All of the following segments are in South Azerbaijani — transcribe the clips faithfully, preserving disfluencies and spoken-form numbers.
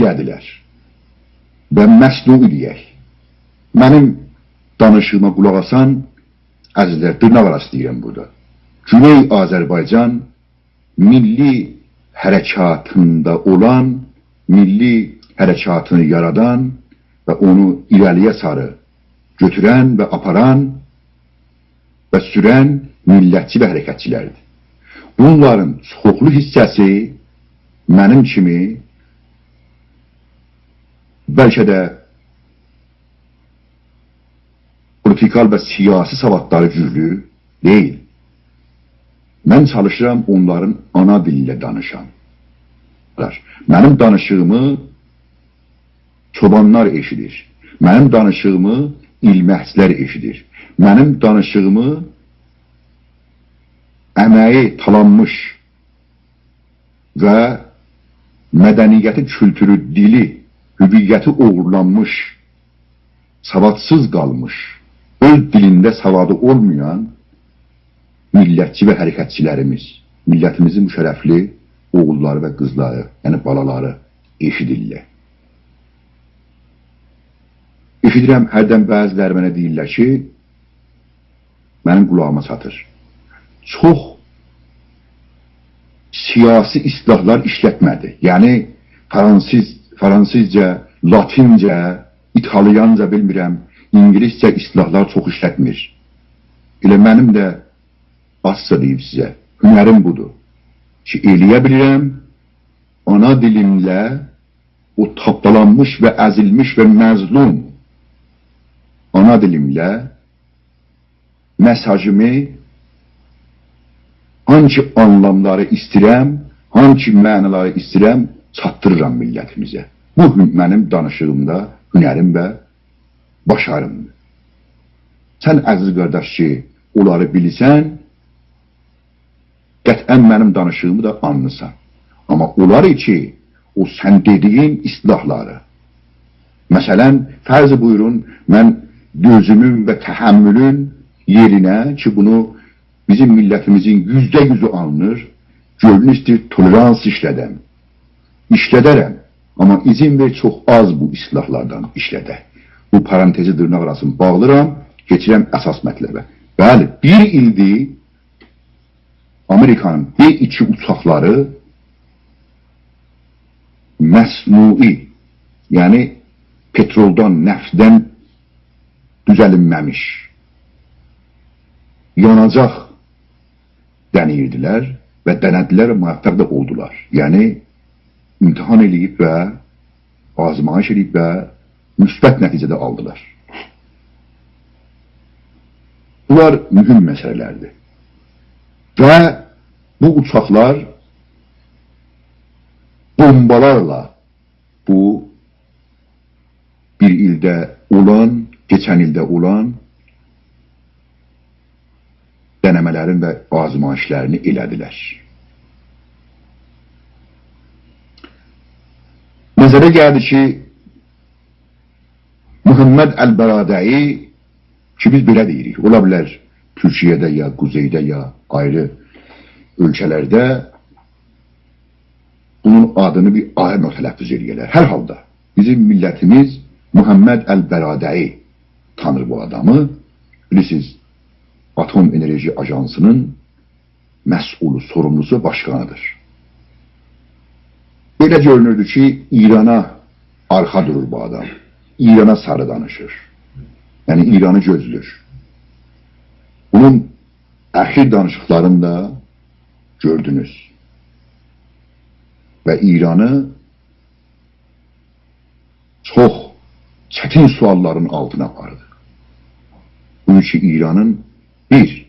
ائله‌دیلر. و مصنوعی دئیک. منیم دانیشیغیما قولاق آسان عزیزلر، دیرناق آراسی دئییرم بورادا. گونئی آذربایجان میللی حرکاتیندا اولان، میللی حرکاتینی یارادان و اونو ایره‌لی‌یه ساری گؤتورن و آپاران و سورن میللتچی و حرکتچی‌لردیر. بونلارین چوخلو حیصه‌سی منیم کیمی بلکه ده پولیتیکال و سیاسی سوادلاری گوجلو دئییل. من چالیشیرام اونلارین آنا دیلینده دانیشام. منیم دانیشیغیمی چوبانلار ائشیدیر. منیم دانیشیغیمی ایلمه‌چی‌لر ائشیدیر. منیم دانیشیغیمی امه‌یی تالانمیش و مدنیتی، کولتورو، دیلی، هویتی اوغورلانمیش، سوادسیز قالمیش، اؤز دیلینده سوادی اولمایان میللتچی و حرکتچی‌لریمیز، میللتیمیزین بو شرفلی اوغوللاری و قیزلاری، یعنی بالالاری ائشیدیرلر. ائشیدیرم، هردن بعضی‌لری منه دئییرلر کی، منیم قولاغیما چاتیر. چوخ سیاسی اصطلاحلار ایشلتمه‌دی. یعنی، فرانسیز، فرانسیزجا، لاتینجه، ایتالیانجا، بیلمیرم، اینگیلیسجه اصطلاحلار چوخ ایشلتمیر. ائله منیم ده، آزجا دئییم سیزه، هنریم بودور کی، ائلیه بیلیرم آنا دیلیمله، او تاپدالانمیش و ازیلمیش و مظلوم آنا دیلیمله مئساژیمی، هانسی آنلاملاری ایسته‌ییرم، هانسی معنالاری ایسته‌ییرم، چاتدیریرام میللتیمیزه. بو هن-، منیم دانیشیغیمدا هنریم و باشاریمدیر. سن، عزیز قارداش، کی، اونلاری بیلیرسن، قطعاً منیم دانیشیغیمی دا آنلیسان. آمما اونلار کی، او سن دئدیگین اصطلاحلاری، مثلاً، فرض بویورون، من دؤزومون و تحملون یئرینه کی، بونو بیزیم میللتیمیزین یوزده یوزو آنلیر، گؤنلون ایسته‌ییر تولرانس ایشله‌دم. ایشله‌درم، آمما اذن وئر، چوخ آز بو اصطلاحلاردان ایشله‌دک. بو پارانتزی، دیرناق آراسینی باغلیرام، کئچیرم اساس مطلبه. بلی، بیر ایلدیر آمریکانین ب ایکی اوچاقلاری مصنوعی، یعنی پترولدان، نفتدن دوزلینمه‌میش، یاناجاق دنه‌ییردیلر و دنه‌دیلر و موفق ده اولدولار. یعنی، امتحان ائله‌ییب و آزمایش ائله‌ییب و مثبت نتیجه ده آلدیلار. بونلار مهم مسئله‌لردیر. و بو اوچاقلار بومبالارلا بو بیر ایلده اولان، کئچن ایلده اولان دنه‌مه‌لرین و آزمایشلرینی ائله‌دیلر. نظره گلدی کی، محمد البرادعی، کی، بیز بئله دئییریک، اولا بیلر تورکیه‌ده یا قوزئیده یا آیری اؤلکه‌لرده بونون آدینی بیر آیری نوع تلفظ ائله‌یه‌لر. هر حالدا بیزیم میللتیمیز محمد البرادعی تانیر بو آدامی. بیلیرسینیز، آتوم انرژی آژانسینین مسئولو، سوروملوسو، باشقانیدیر. بئله گؤرونوردو کی، ایرانا آرخا دورور بو آدام. ایرانا ساری دانیشیر. یعنی، ایرانی گؤزلور. بونون اخیر دانیشیقلارینی دا گؤردونوز. و ایرانی چوخ چتین سؤاللارین آلتینا آپاردی. بونون اوچون ایرانین، بیر،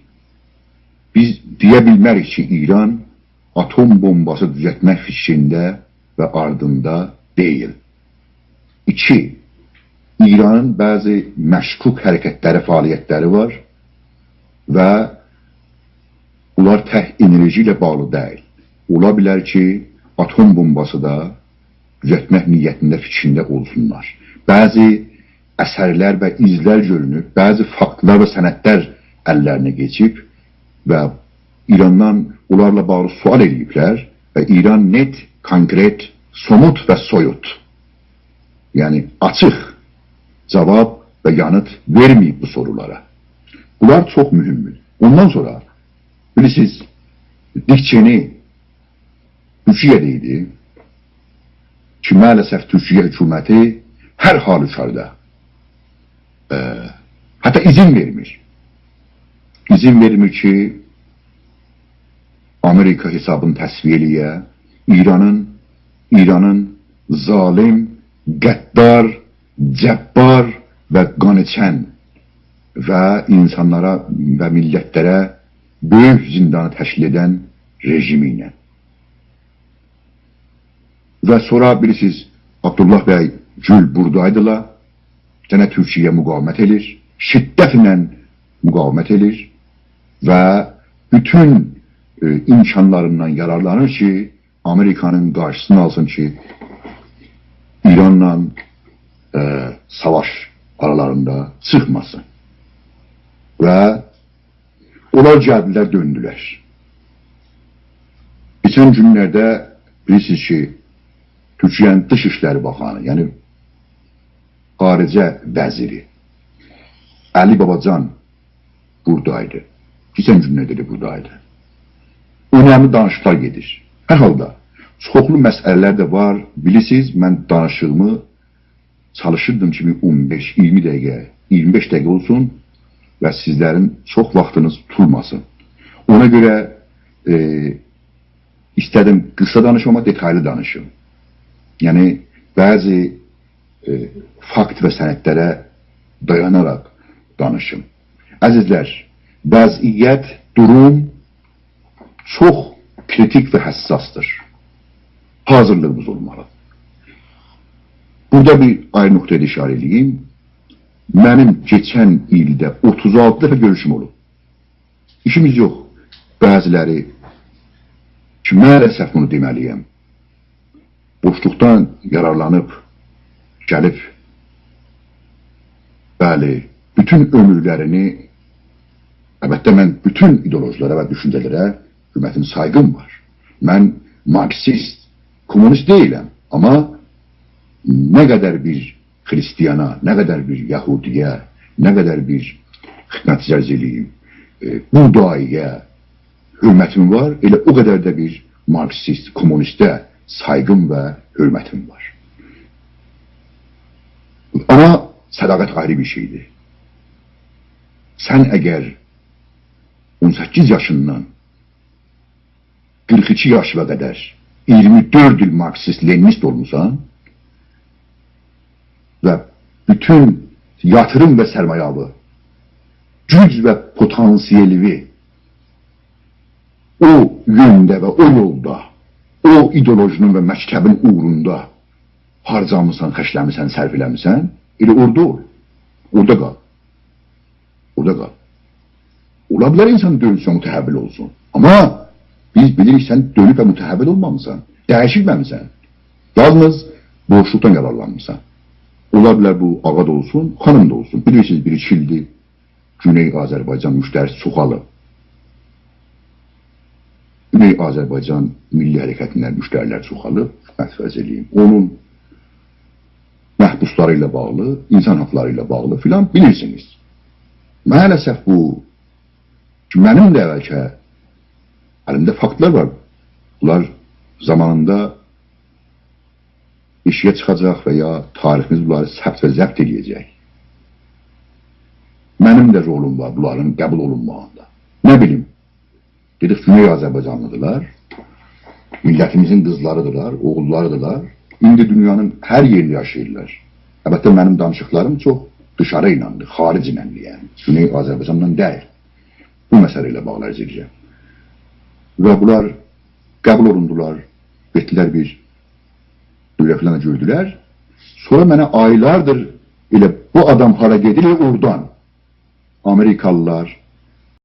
بیز دئیه بیلمه‌ریک کی، ایران آتوم بومباسی دوزلتمک فیکرینده و آردیندا دئییل. ایکی، ایرانین بعضی مشکوک حرکتلری، فعالیتلری وار و بونلار تک انرژی ایله باغلی دئییل. اولا بیلر کی، آتوم بومباسی دا دوزلتمک نیتینده، فیکرینده اولسونلار. بعضی اثرلر و ایزلر گؤرونوب، بعضی فاکتلار و سندلر اللرینه کئچیب و ایراندان اونلارلا باغلی سؤال ائله‌ییبلر و ایران نت، کونکرئت، سوموت و سویوت یعنی آچیق جاواب و یانیت وئرمه‌ییب بو سورولارا. بونلار چوخ مهمدور. اوندان سونرا، بیلیرسینیز، دیک چئنی تورکیه‌ده ایدی کی، مع‌الاسف تورکیه حکومتی هر حالوکاردا، ائ، حتی اذن وئرمیر. اذن وئرمیر کی، آمریکا حسابینی تصفیه ائله‌یه، ایرانین، ایرانین ظالم، غدار، جبار و قان ایچن و اینسانلارا و میللتلره بؤیوک زندانی تشکیل ائدن رژیمی ایله. و سونرا بیلیرسینیز، عبدالله بی گول بورادایدیلار. گئنه تورکیه مقاومت ائله‌ییر. شدتله مقاومت ائله‌ییر و بوتون، ائ، امکانلاریندان یارارلانیر کی، آمریکانین قارشیسینی آلسین کی، ایرانلا، ائ، ساواش آرالاریندا چیخماسین. و اونلار گلدیلر، دؤندولر. کئچن گونلرده بیلیرسینیز کی، تورکیه‌نین دیش ایشلری باخانی، یعنی خارجه وزیری علی باباجان بورادایدی. کئچن گونلرده ده بورادایدی. اؤنملی دانیشیقلار گئدیر. هر حالدا، چوخلو مسئله‌لر ده وار. بیلیرسینیز، من دانیشیغیمی چالیشیردیم کی، بیر اون بئش، اییرمی دقیقه، اییرمی بئش دقیقه اولسون و سیزلرین چوخ واختینیز توتولماسین. اونا گؤره، ائ، ایسته‌دیم قیسا دانیشیم، آمما دئتایلی دانیشیم. یعنی، بعضی، ائ، فاکت و سندلره دایاناراق دانیشیم. عزیزلر، وضعیت، دوروم چوخ کریتیک و حساسدیر. حاضیرلیغیمیز اولمالی. بورادا بیر آیری نقطه‌یه ده اشاره ائله‌ییم. منیم کئچن ایلده اوتوز آلتی دفعه گؤروشوم اولوب. ایشیمیز یوخ. بعضیلری کی، مع‌الاسف بونو دئمه‌لی‌یم، بوشلوقدان یارارلانیب گلیب، بلی، بوتون عؤمورلرینی، البته، من بوتون ایدئولوژی‌لره و دوشونجه‌لره حؤرمتیم، سایغیم وار. من مارکسیست، کومونیست دئییلم، آمما نه قدر بیر خریستیانا، نه قدر بیر یهودی‌یه، نه قدر بیر خدمت عرض ائله‌ییم، ائ، بودایی‌یه حؤرمتیم وار، ائله او قدر ده بیر مارکسیست، کومونیسته سایغیم و حؤرمتیم وار. آمما صداقت آیری بیر شئیدیر. سن اگر اون سککیز یاشیندان قیرخ ایکی یاشینا قدر اییرمی دؤرد ایل مارکسیست، لنینیست اولموسان و بوتون یاتیریم و سرمایه‌وی، گوج و پتانسیلیوی او یؤنده و او یولدا، او ایدئولوژی‌نین و مکتبین اوغروندا هارجامیسان، خرجله‌میسن، صرف ائله‌میسن، ائله اورادا اول. اورادا قال. اورادا قال. اولا بیلر اینسان دؤنسون، متحول اولسون. آمما بیز بیلیریک، سن دؤنوب و متحول اولمامیسان، دییشیلمه‌میسن. یالنیز بوشلوقدان یارارلانمیسان. اولا بیلر بو آقا دا اولسون، خانیم دا اولسون. بیلیرسینیز، بیر ایکی ایلدیر گونئی آذربایجان مشتری‌سی چوخالیب. گونئی آذربایجان میللی حرکتینده مشتری‌لر چوخالیب، خدمت عرض ائله‌ییم. اونون محبوسلاری ایله باغلی، اینسان حاقلاری ایله باغلی فلان، بیلیرسینیز. مع‌الاسف بو، منیم ده بلکه الیمده فاکتلار وار. بونلار زامانیندا ائشییه چیخاجاق و یا تاریخیمیز بونلاری ثبت و ضبط ائله‌یه‌جک. منیم ده رولوم وار بونلارین قبول اولونماغیندا. نه بیلیم، دئدیک، گونئی آذربایجانلی‌دیرلار، میللتیمیزین قیزلاری‌دیرلار، اوغوللاری‌دیرلار. ایندی دونیانین هر یئرینده یاشاییرلار. البته، منیم دانیشیقلاریم چوخ دیشاری ایلندیر، خارج ایلندیر، یعنی گونئی آذربایجانلا دئییل. بو مسئله ایله باغلی عرض ائدیرم. و بونلار قبول اولوندولار، گئتدیلر بیر دؤوره فلان گؤردولر. سونرا منه آیلاردیر ائله بو آدام هارا گئدیر، ائله اورادان آمریکالیلار،